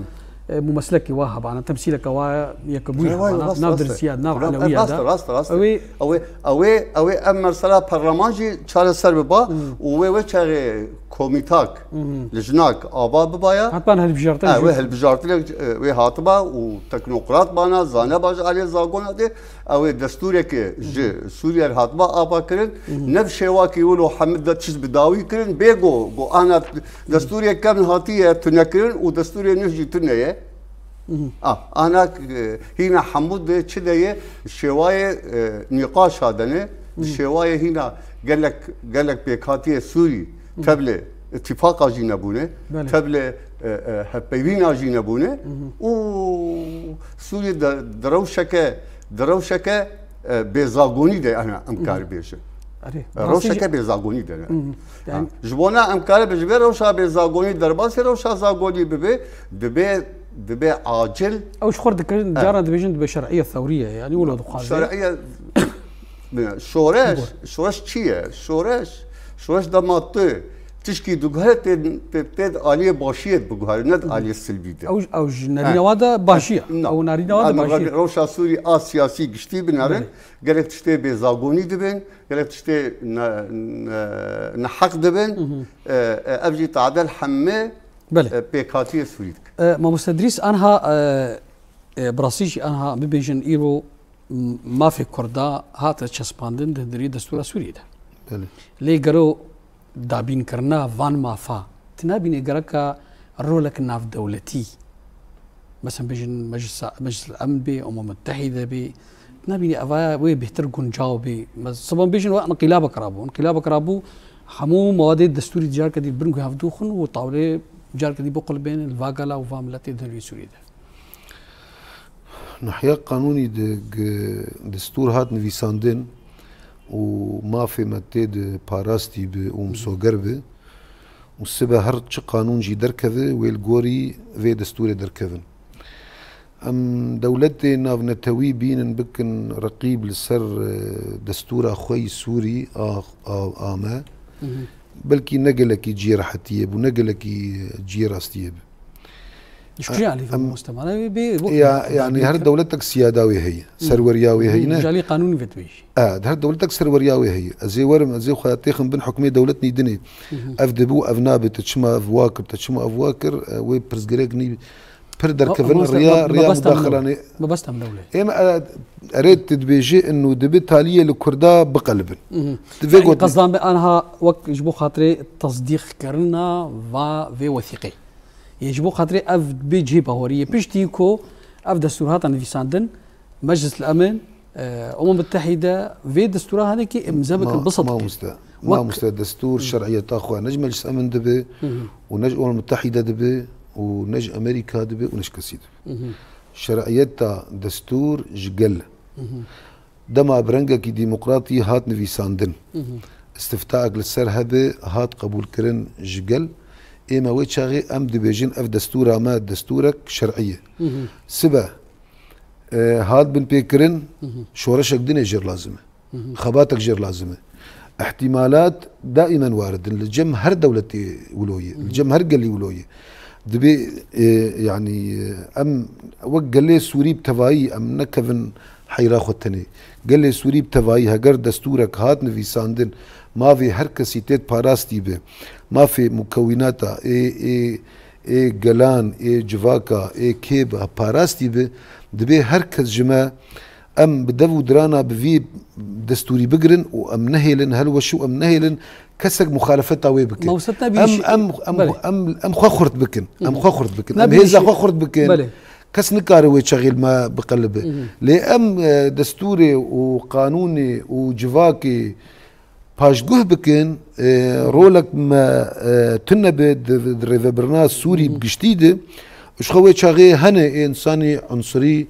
e, mumesilekî wa hebana, temsîleke wa yekebûyî Vay, vay, hebana, rast, nav rast e. Dirisiya, nav Rast, Elewiya rast, da. Rast, rast. Ew ê Ew ê, ew ê, ew ê ev mesela perleman jî çareser biba û wê, wê çaxê komîtak, lijnak ava bibaya. Hatman hilbijartin Ha, jî. Wê hilbijartinê, e, wê hatiba û teknokrat bana, zane baş alê zagona de, ew ê destûrekê ji Sûriye re hatiba ava kirin. Ne bi şêwakî wilo hemî de tişt bi dawî kirin, bê go, go ana destûrê kevn hatiye tunekirin û destûrê nû jî tune ye. A, ana, e, hîna hemû de çi de ye, şêwayê, e, nîqaşa de ne, şêwayê hîna gelek, gelek pêkhatiyê Sûrî tevlê îtîfaqa jî nebûne, Belê. tevlê, e, e, hevpeyvîna jî nebûne û Sûrî de, di rewşeke, di rewşeke, e, bêzagonî de, ana, em kar bêjin. Erê, E, rewşeke bêzagonî de ne. Yani Ha, ji bona em kare bi ji vê rewşa bêzagonî derbasî rewşa zagonî bibe, dibe, dibe acil. Ew ji xwe dikirin, Evet. caran dibêjin dibe şer'iye thewriye, yani wilo dixwaze. Şer'iye, şoreş, Bor. şoreş çi ye? Şoreş, şoreş dema tu tişkî diguhere tê, tê, tê di aliyê başiyê biguhere, ne di aliyê silbî de. Ew, ew ji nerînewa de başiye. Na. Ew nerînewa de Em başiye. Rewşa Sûrî a siyasî giştî binerin, Belê. gelek tiştê bêzagonî dibin, gelek tiştê ne, ne, neheq dibin. E, e, ev jî tadel hemî, Belê. e, pêkhatiyê Sûrî dike. E, Mamoste Dîrîs, anha, e, e, bi rastî jî anha bibêjin îro m-, mafê Kurda hate çespandin di hundirê destûra Sûriyê de. Belê. Lê gero dabînkirina van mafa, tu nabînî gereka rolek navdewletî, mesela bêjin Meclisa, Meclis el-Emn bê, Umem Mutehîde bê, tu nabînî evaya wê bêhtir guncaw bê. Mes-, siban bêjin we inqîlabek rabû. Inqîlabek rabû, hemû mawadê destûrî careke dî bi bin guh hevdû xwin û tawlê careke dî biqulbên li va gela û va miletê di hundirê Sûriyê de. Nihiya qanûnî di g-, destûr hat nivîsandin û mafê me tê di parastî bi û misoger bi û sibe her çi qanûn jî derkeve, wê li gorî vê destûrê derkevin. Em dewletê navnetewî bînin bikin reqîb li ser, e, destûra xwe yî Sûrî a, a, a me. Belkî ne gelekî cihê rehetiyê bû, ne gelekî cihê rastiyê bû. Ji kujê alî ve mamoste mane bê wek Ya, yanî her dewletek siyada wê heye, serweriya wê heyne. Ji alî qanûnî ve dibêjî. E, her dewletek serweriya wê heye. Ez ê werim, ez ê xwe têxim bin hukmê dewlet nîdinê. Ev dibû, ev nabe, te çima ev wa kir, te çima ev wa kir, e, wê pirsgirêk nî pir derkevin riya riya mudaxilanê. Mebestem lewlê. Êm e, erê tu dibêjî inu dibi taliyê li Kurda biqelibin. Divê gotin. Qezdan be anha wek ji bo xatirê tasdîqkirina va vê wesîqê. Yê ji bo xatirê ev bê cihê bahorî yê. Piştî ku ev destûr hata nivîsandin, Meclis li Emin, e, Umem Mutehîde vê destûra hene ki imze bikin, bisedikin. Mamoste, mamoste destûr şer'iyeta xwe ne ji Meclis Emin dibe û ne ji Umem Mutehîde dibe û ne ji Amerîka dibe û ne ji kesî dibe. Şer'iyeta destûr ji gel. Dema bi rengekî demokratî hat nivîsandin, istiftaek li ser hebe hat qebûlkirin ji gel, ê me wê çaxê em dibêjin ev destûra me destûrek şer'î ye. Sibe, e, hat binpêkirin, şoreşek din ê jêr lazim e. Xebatek jêr lazim e. Îhtîmalat daîmen warid in. Li cem her dewletê wilo ye. Li cem her gelî wilo ye. Dibê, e, yanî, e, em wek gelê Sûrî bi tevayî em nekevin heyra xwe tenê. Gelê Sûrî bi tevayî heger destûrek hat nivîsandin, mavê her kesî têt parastî bi, mafê mukewînata ê, ê, ê gelan, ê civaka, ê kê bi parastî bi, dibê her kes ji me em bi dev û dirana bi vî destûrî bigirin û em nehêlin hilweş û em nehêlin kesek muxalefeta wê bike. Mewset nebî Em, jî- em, em, Belê. em, em xwe xurt bikin. Em xwe xurt bikin. Em Nebî hêza jî- xwe xurt bikin. Belê. Kes nikare wê çaxê li me biqelibe. Lê em, e, destûrê û qanûnê û civakê paşguh bikin, e, rolek me, e, tune be di, di rêvebirina Sûrî bi giştî de. Ji xwe wê çaxê hene ê însanî unsurî,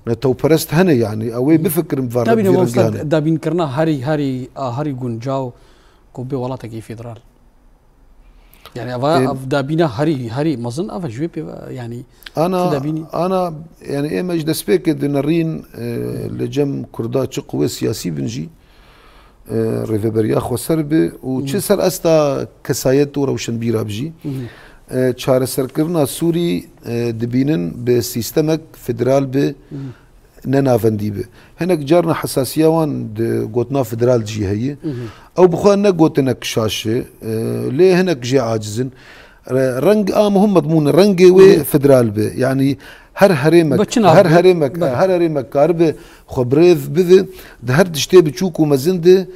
netewperest hene, yanî ew ê bifikirin bi van Tabî ne rengî mamosta hene. Dabînkirina herî, herî, a herî guncaw ku bê welatekî federal. Yani eva Ê- ev dabîna herî, herî mezin ev ji wê pê ve, yani Ana, tu dabînî. Ana, yani ê me ji destpêkê dinerîn, e, li cem Kurda çi quwê siyasî bin jî, e, rêveberiya xweser bi û çi ser asta kesayet û rewşenbîra bi jî, e, çareserkirina Sûrî, e, dibînin bi sîstemek federal bi ne navendî bi. Hinek carna hesasiya wan di gotina federal jî heye. Ew bi xwe ne gotinek şaş e, e, lê hinek jê aciz in. Re-, reng a muhim medmûn e, rengê wê federal be. Yanî her herêmek, Bi çi nav her be? herêmek, Belê. her herêmek karibe xwe birêv bive, di her tiştê biçûk û mezin de,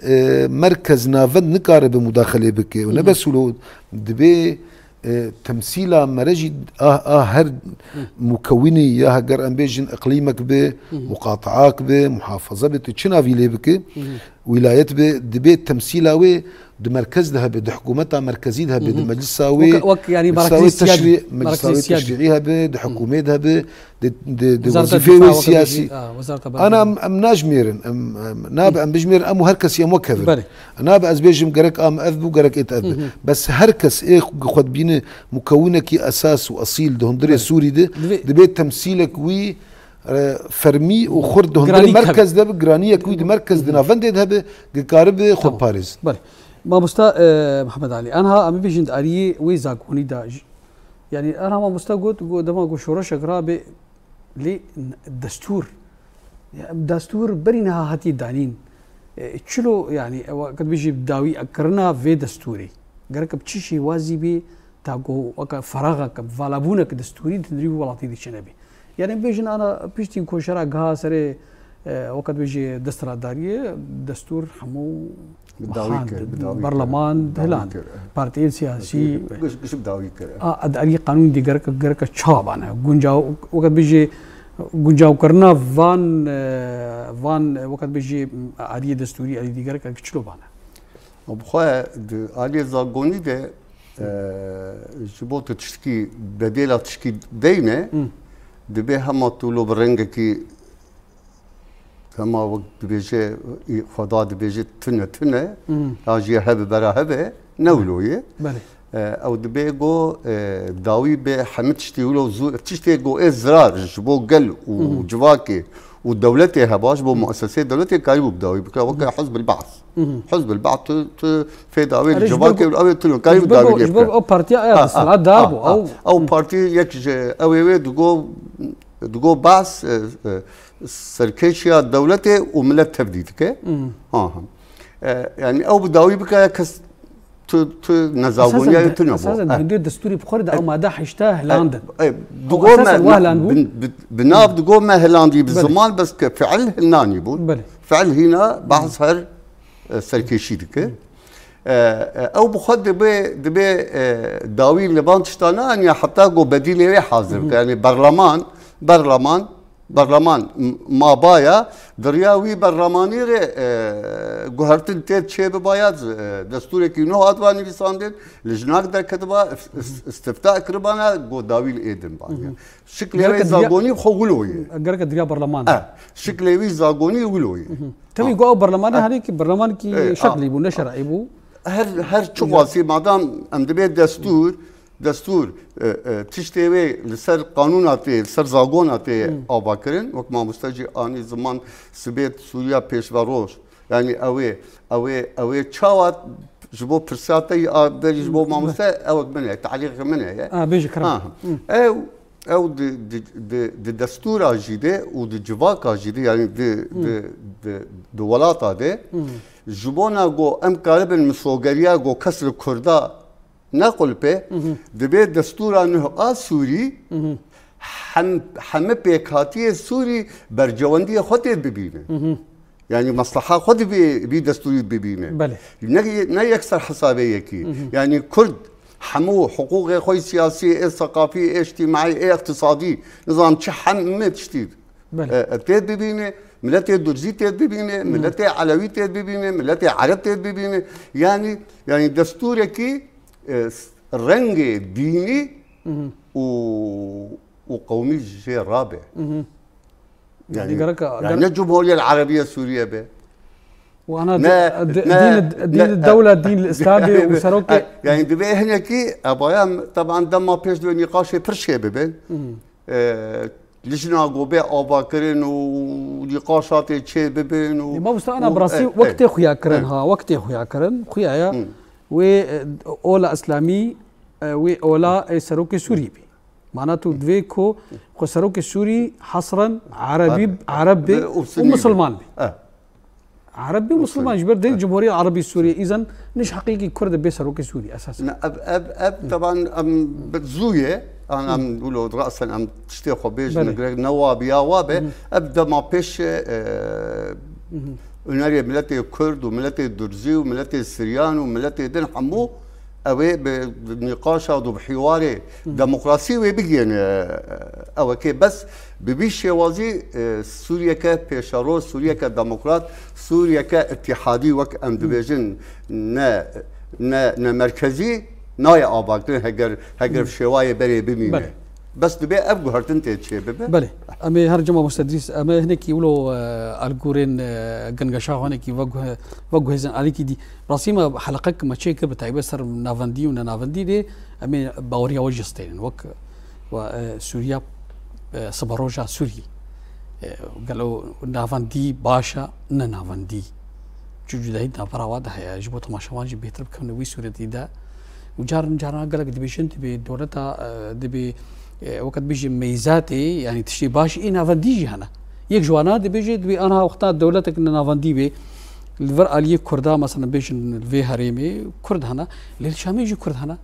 e, merkez navend nikaribe mudaxilê bike. Û ne bes wilo, dibê e, temsîla mere jî a, a her mukewinî ya heger em bêjin iqlîmek bi, muqataak bi, muhafaza bi, tu çi navî lê bike, wîlayet bi, dibê temsîla wê di merkez de hebe, di hikûmeta merkezî de hebe, di meclisa wê, Wek, wek, yani, meclisa wê merakî siyasî, teşrî-, meclisa merakî wê siyasî. teşrîî hebe, di hikûmê de hebe, di, di, di Wezareta wezîfê Difa wê weke siyasî. bêjî, a, Wezareta Ana Barê. em, em najmêrin, em, em, nabe em bijmêrin, em û her kesî em wek hevin. Belê. Nabe ez bêjim gerek am ev bû, gerek êt ev bi. Bes her kes ê xwe dibîne mukewinekî esas û esîl di hundirê Belê. Sûrî de Divê- dibê temsîlek wî, e, fermî û xurt di hundirê Giranî merkez de bi, giraniyek wî di merkez di navendê de hebe, dikaribe xwe Tamam. parêz. Belê. Mamosta, e, Mihemed Alî, anha em bêjin di ariyê wê zagonî de ji-, yani anha mamosta got, got dema ku şoreşek rabe lê n-, destûr, ya, destûr berî niha hatiye danîn. E, çilo, yani, ewa, ket bijî dawî kirina vê destûrê. Gerek bi çi şêwazî bê, ta ku weke feraxek, valabûnek destûrî di nirî welatî de çi nebê. Yani, bêjin ana piştî koşera giha serê, e, weke dibêjî desthilatdariyê, destûr hemû Bi dawî Wiha kir, di bi dawî kir, berleman bi dawî hilan, kir. Partiyên siyasî, Giş, giş bi dawî kir. A, di alî qanûnî de gerek, gerek çawa bane? Guncaw, weke bijî, guncawkirina van, e, van, e, weke bijî, aliyê destûrî, alî dî gerek, gerek çilo bane? Bi xwe di aliyê zagonî de, e, ji bo tu tiştkî, bedêla tiştkî deyne, Hmm. dibê hema tu lo bi rengekî Hema wek dibêje, Xweda dibêje tune tune, Mhm. ya jî hebe bera hebe, ne wilo ye. Belê. E, ew dibê go, e, dawî bê hemî tiştî wilo zû, tiştê go ê zirar ji bo gel û Mhm. civakê û dewletê heba, ji bo mueseseyê dewletê karîbû bi dawî bike, weke Hizb el Ba'th. Hizb el Ba'th tu, tu fêda wê li civakê ew ê tu nikarî bi dawî lê bike. Ji bo ew partiya eya desthilat dabû. Ew partî yek ji ew ê wê digo, digo Ba'th, e, e, serkêşiya dewletê û milet tevdî dike. Ha, ha. E, yani ew bi dawî bike ya kes tu, tu nezagoniya wê tu nebû. Esasen hundir destûrî bi xwe re de ew made heşta hilandin. Digo me, bi nav digo me hilandî bi ziman bes ke fiil hilanî bûn. Fiil hîna Ba'th her e, serkêşî dike. E, e, ew bi xwe dibe, dibe, e, dawî li van tişta neaniya heta ku bedîlê wê hazir bike. Yani berleman, berleman, berleman m-, mabaya, di riya wî berlemanî re, e, guhertin tê çê bibaya, e, destûrekî nû hatba nivîsandin, li jinak derketiba, is-, is-, istifta kiribana, ku dawî li êdin baniye. Şiklê wê zagonî xwe wilo ye. Gerek e di riya berleman. E, şiklê wî zagonî wilo ye. Tevî ku ew berlemanê herî ki berlemanekî şeklî bû, ne şer'î bû. Her, her çiqasî madam em dibê destûr, destûr, e, e, tiştê wê li ser qanûna tê, li ser zagona tê avakirin, wek mamoste jî anî ziman sibêt Sûriya pêşveroj. Yani ew ê, ew ê, ew ê çawa ji bo pirsa te yî a berî ji bo mamoste ewek min e, talîqê min e. A, bêje kerem. Ew Ew di, di, di, di destûra jî de û di civaka jî de, yani di, di, di, di welata de, ji bona ku em karibin misogeriya ku kes li Kurda nequlpe, divê destûra nuh a Sûrî hem, heme pêkhatiyê Sûrî bercewendiyê xwe tê bibîne. Yani mesleha xwe di vê, vî destûrî bibîne. Belê. Ne, ne yekser hesabê yekî. Yani Kurd hemû hiqûqê xwe yê siyasî, ê seqafî, ê îctîmaî, ê îqtisadî, nizam çi heme tiştî, belê, e, e, tê bibîne, miletê Durzî tê bibîne, miletê Elewî tê bibîne, miletê Ereb tê bibîne. Yani, yani destûrekî, e, s-, rengê dînî û, û qewmî jê rabe. Yani, yani gerek, yani gerek ne Cumhuriyet Erebiye Sûriye be. Û ana ne, di-, ne, dîn, ne, dîn dewle, dîn li Îslamê û serokê. Yani divê hinekî ebaya, teban dema pêş divê nîqaşê pir çê bibin. E, lijna go bê avakirin û nîqaşatê çê bibin û. Ê, mamoste ana û, bi rastî e, wek e, tê xuya kirin e, ha, wek tê xuya kirin, xuya ya wê, e, ola Îslamî, e, wê ola, e, serokê Sûrî bî. Mana tu divê ku xwe serokê Sûrî hesren Erebî, Ereb be û Misilman be. Ereb be û Misilman ji ber dê Cumhuriyet Erebî Sûriyê îzen niş heqîkî Kurd bê serokê Sûrî esasen. Ne, ev, ev, ev teban em bi zû ye. An em wilo rasen em tiştê xwe bêjin gerek ne wa bi ya wa be. Ev dema pêş, e, hunerê miletê Kurd û miletê Durzî û miletê Siryan û miletê din hemû ew ê bi, bi nîqaşa û bi hîwarê demokrasî wê bigihêne, e, ewekê bes bi vî şêwazî, e, Sûriyeke pêşeroj, Sûriyeke demokrat, Sûriyeke îtîhadî wek em dibêjin ne, ne, ne merkezî nayê avakirin heger, heger şêwayê berê bimîne. Belê. Bes dibe ev guhertin tê çê bibe. Belê. Em ê her cuma Mustedrîs, em ê hinekî wilo, e, algorên, e, gengeşa xwe hinekî veguhe-, veguhêzin alîkî dî. Rastî me heleqek me çêkir bi taybet ser navendî û nenavendî de em ê baweriya we jî stênin. Wek we, e, Sûriya, e, siberoja Sûrî. E, gelo navendî baş e, ne navendî? Çi cudahî di navbera we de heye? Ji bo temaşevan jî bêhtir bikevin wî sûretî de. Û carin caran gelek dibêjin, dibê dewleta, e, dibê, e, weke dibêjin meyzatê, yanî tiştê baş ê navendî jî hene. Yek ji wana dibêje, dibê anha wexta dewletek ne navendî bê, li vir aliyê Kurda, mesela bêjin li vê herêmê Kurd hene, lê li Şamê jî Kurd hene.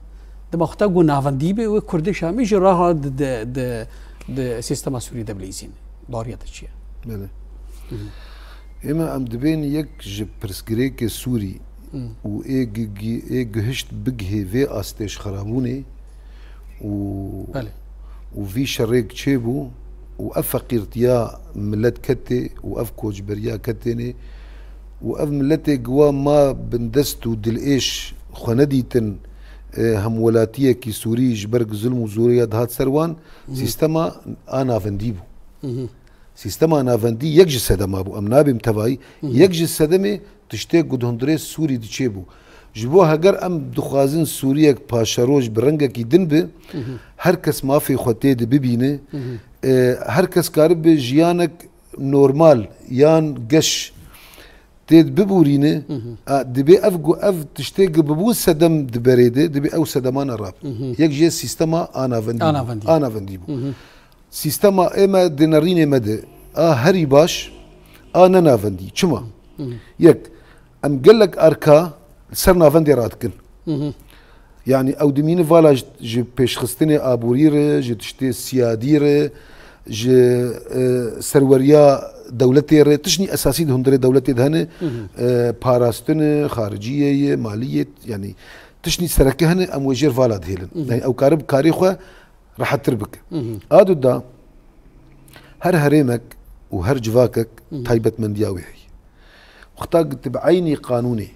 Dema wexta ku navendî bê, wê Kurdê Şamê jî raha di, di, di, di sîstema Sûrî de bilîzîn. Baweriya te çi ye? Belê. Ême em dibên yek ji pirsgirêkê Sûrî û ê gi-, gi-, ê gihişt bigihê vê astê ji xerabûnê û, belê, û vî şerêk çêbû û ev feqîrtiya milet ketê û ev koçberiya ketênê û ev miletê giwa ma bindest û dilêş xwe nedîtin, e, hemwelatiyekî Sûrî ji ber ku zulm û zorê ya dihat ser wan, sîstema a navendî bû. Sîstema navendî yek ji sedema bû. Em nabêm tevayî. Yek ji sedemê tiştê ku di hundirê Sûrî diçê bû. Ji bo heger em dixwazin Sûriyek paşeroj bi rengekî din bi, her kes mafê xwe tê de bibîne, e, her kes karibe jiyanek normal yan geş tê bibûrîne, a, dibê ev gu-, ev tiştê gi bibû sedem di berê de, dibê ew sedema ne rab. Yek jê sîstema a navendî bû. A navendî. A navendî bû. Sîstema ê me di nerînê me de a herî baş a ne navendî. Çima? Yek, em gelek erka li ser navendê radikin. Yanî ew dimîne vala ji, ji pêşxistinê aborî re, ji tiştê siyadî re, ji, e, serweriya dewletê re, tiştî esasî di hundirê dewletê de hene, e, parastin e, xariciyê ye, maliyê, yanî tiştî sereke hene, em wê jêr vala dihêlin. Yanî ew kare bi karê xwe rehettir bike. A du da, her herêmek û her civakek taybetmendiya wê heye. Wexta tu bi eynî qanûnê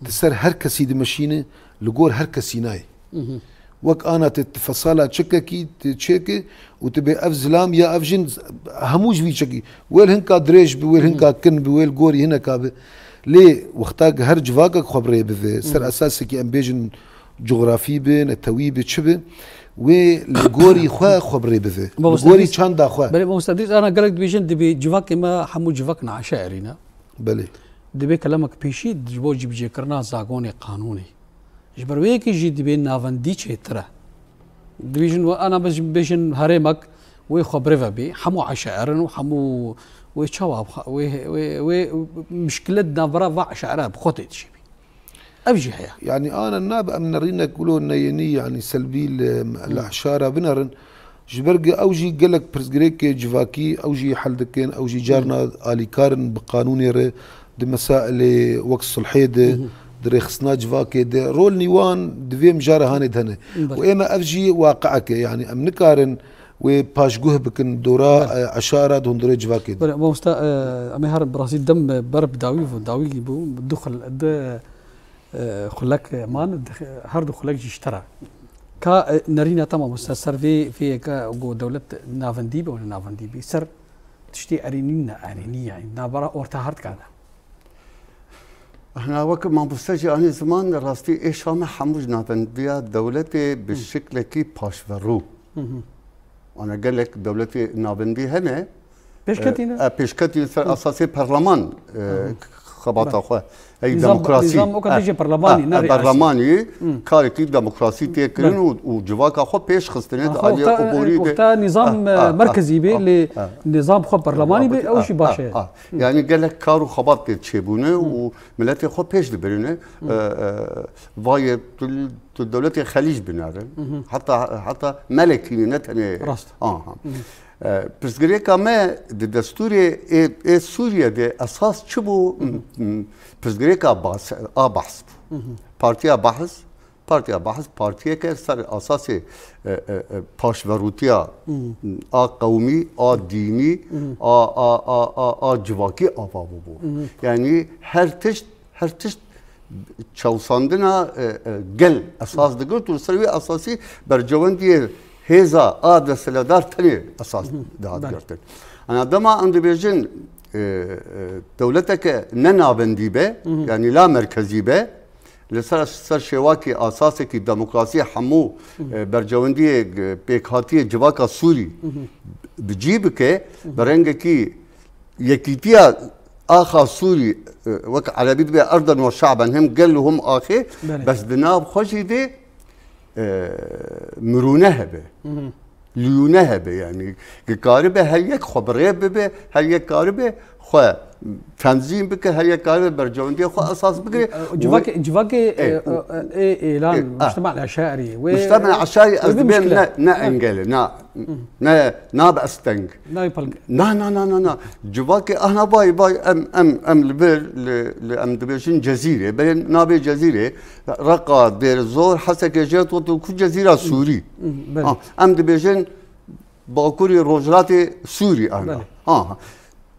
di ser her kesî dimeşîne, li gor her kesî nayê. Wek ana tu, tu fesala çekekî, tu çêke û tu bê ev zilam ya ev jin hemû ji vî çekî. Wê li hinka dirêj bi, wê li hinka kin bi, wê li gorî hineka bi. Lê wexta ki her civakek xwe bi rê bive, ser esasekî em bêjin cografî bi, netewî bi, çi bi, wê li gorî xwe xwe bi rê bive. Li Mamoste gorî Dîs, çanda xwe. Belê, Mamoste Dîs, ana gelek dibêjin, dibê civakê me hemû civak neeşarî ne. Belê. Dibê kelemek pêşî ji bo cîbicêkirina zagonê qanûnê. Ji ber wê yekê jî dibê navendî çêtir e. Dibêjin we ana bêjin herêmek wê xwe birêve bê. Hemû eşair in û hemû wê çawa wê, wê, wê mişkilet di navbera va eşaira bi xwe tê dişîbî. Ev jî heye. Yanî ana nabe em nerînek wilo neyênî, yanî selbî li, li eşara binerin. Ji ber ku ew jî gelek pirsgirêkê civakî ew jî hel dikin, ew jî carna alîkar in bi qanûnê re di mesailê wek sulhê de, di rêxistina civakê de. Rolnî wan di vê mijara hanê de hene. Belê. Û ême ev jî waqiek e, yanî em nikarin wê paşguh bikin dora, Belê. e, eşara di hundirê civakê de. Belê, mamoste, e, em ê herin bi rastî dem, e, ber bi dawî bû, dawî bû, du xul-, du, e, xulek man, di, her du xulek jî ji te re. Ka, e, nerîna te mamoste ser vê, vê yeke ku dewlet navendî be û ne navendî be, ser tiştê erênî ne erênî, yanî navbera orta her dikan de. Hina wek mamoste jî anî ziman, rastî êşa me hemû ji navendiya dewletê bi şiklekî paşverû. Ana gelek dewletê navendî hene. Pêşketî ne? E, e, pêşketî ser esasê perleman, e, xebata xwe. Hey, Nîzam, demokrasî. Nîzam o kadar Ha, jî perlemanî, ha, ne riyasî. Perlemanî karekî demokrasî tê kirin û, û civaka xwe pêş xistine di aliyê oborî de. Wexta nîzam, Ha, e, ha, merkezî be, ha, lê ha. Nîzam xwe perlemanî be, Ha, ew jî ha, baş e. ha. Yanî gelek kar û xebat tê çêbûne û miletê xwe pêş dibirine. E, e, vayê tu, tu dewletê xelîc binerin. Heta, heta melekî ne tenê. Rast. Aha. E, pirsgirêka me di destûrê ê, ê Sûriye de esas çi bû? M-, m-, pirsgirêka Bas-, a Bahs bû. Partiya Bahs, Partiya Bahs partiyeke ser asasê, e, e, e, paşverûtiya a qewmî, a dînî, a, a, a, a, a civakî ava bûbû. Yanî her tişt, her tişt çewsandina, e, e, gel esas digirt û li ser wê esasî bercewendiyê hêza a desthilatdar tenê esas dihat girtin. Ana dema em dibêjin, e, e, dewleteke ne navendî be, yanî la merkezî be, li ser, ser şêwakî asasekî demokrasî hemû, e, bercewendiyê, e, pêkhatiyê civaka Sûrî bi cî bike, bi rengekî yekîtiya axa Sûrî, e, wek erebî dibe erden we şaben, hem gel û hem axê, Belê. bes di nav xwe jî de, e, mirûne hebe. Liyûne hebe, yanî ki karibe her yek xwe bi rê bibe, her yek karibe xwe tenzîm bike, her yek karibe bercewendiyê xwe esas bigire. Civakê, civakê, E, e, e, êlan, e, a. Mujtema Eşarî, wê, Mujtema Eşarî wê ez dibêm muşkile. ne, ne engel e, na, ne, nabe ez teng. Nayê pelg. Na, na, na, na, na. Civakê ahna vay, vay, em, em, em li vir, li, li, em dibêjin Cezîrê, belê nabê Cezîrê, Reqa, Dêr Zor, Hesekê jê tu, tu ku Cezîra Sûrî. Belê. Ha, em dibêjin Bakurê Rojhilatê Sûrî ahna. Belê. Ha, ha.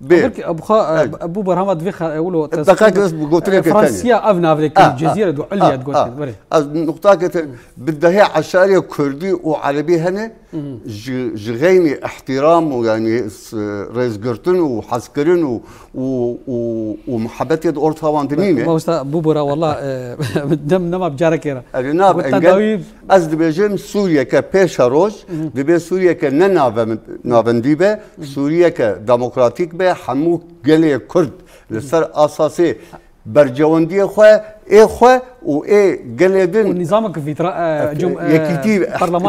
Bê. Belkî, e, bu xa-, e, Evet. bu berhama divê xa-, e, wilo E, tes-, deqek ez bi gotinê e, ke Fransiya tenê. ev navê kir, Ha, ha, Cezîre du Ulya ha, digotin, ha. Belê. Ez nuqtakê te, bi dehê eşarê Kurdî û Erebî hene, ji, ji xeynî ihtiram û, yanî, s-, rêzgirtin û hezkirin û, û, û, û muhebbetê di orta wan de nîne. Mamosta, bû bora, wala, e, dem nema bi carekê re. Erê, na, Gotin engel, dawî ez dibêjim Sûriyeke pêşeroj, dibê Sûriyeke ne navem-, navendî be, Sûriyeke demokratîk be, Hemû gelê Kurd li ser asasê bercewendiyê xwe, ê xwe û ê gelê din, û nîzameke fîdra-, e, cum-, e, yekîtî,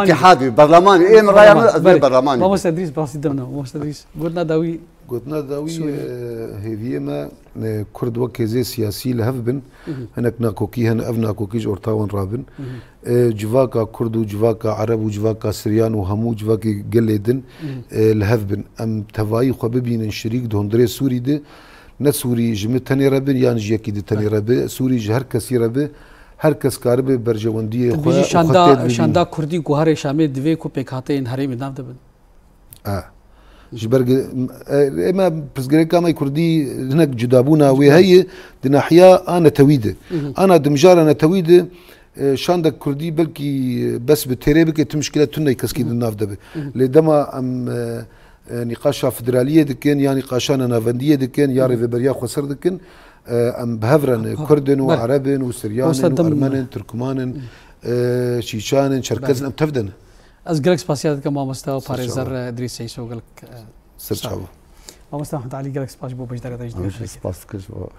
îtîhadî, berlemanî, ê min raya min, ez bê berlemanî. Mamoste Edrîs, bi rastî demne, Mamoste Edrîs. Gotina dawî, Sûrî. E, hêviyê me, e, Kurd wek hêzê siyasî li hev bin. Hinek nakokî hene, ev nakokî ji orta wan rabin. E, civaka Kurd û civaka Ereb û civaka Siryan û hemû civakê gelê din, e, li hev bin. Em tevayî xwe bibînin şirîk di hundirê Sûrî de. Ne Sûrî ji min tenê re bin yan ji yekî di tenê re bi. Sûrî ji her kesî re bi. Her kes karibe berjewendiyê xwe û xwe têr bibîne. Şanda Kurdî ku herê Şamê divê ku pêkhateyên herêmê nav de bin. E. Ji ber ge-, e, ê me pirsgirêka me Kurdî hinek cudabûna wê heye di nahiya a netewî de. Ana di mijara netewî de, e, şandek Kurdî belkî bes bi têrê bike, tu mişkile tune keskî di nav de be. Lê dema em, e, e, nîqaşa federaliyê dikin ya nîqaşa navendiyê dikin ya rêveberiya xweser dikin, e, em bi hev re ne. Kurd in û Ereb in û Siryan in û Ermen in, Tirkman in, e, Çîçan in, Çerkez in, em tev de ne. Ez gelek spasiya dikim mamoste û parêzer Edrîs Seyso, gelek, e, sağ ol. Mamoste Mehmet Alî, gelek spas ji bo beşdarî te ji Em jî spas dikir ji bo.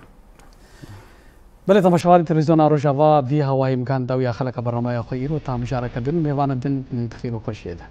Belê, temaşevanên televîzyona Rojava, vî hawayê em gihand dawiya xeleka bernameya xwe îro, ta mijareke din, mêvanên din di xêr û xweşiyê de.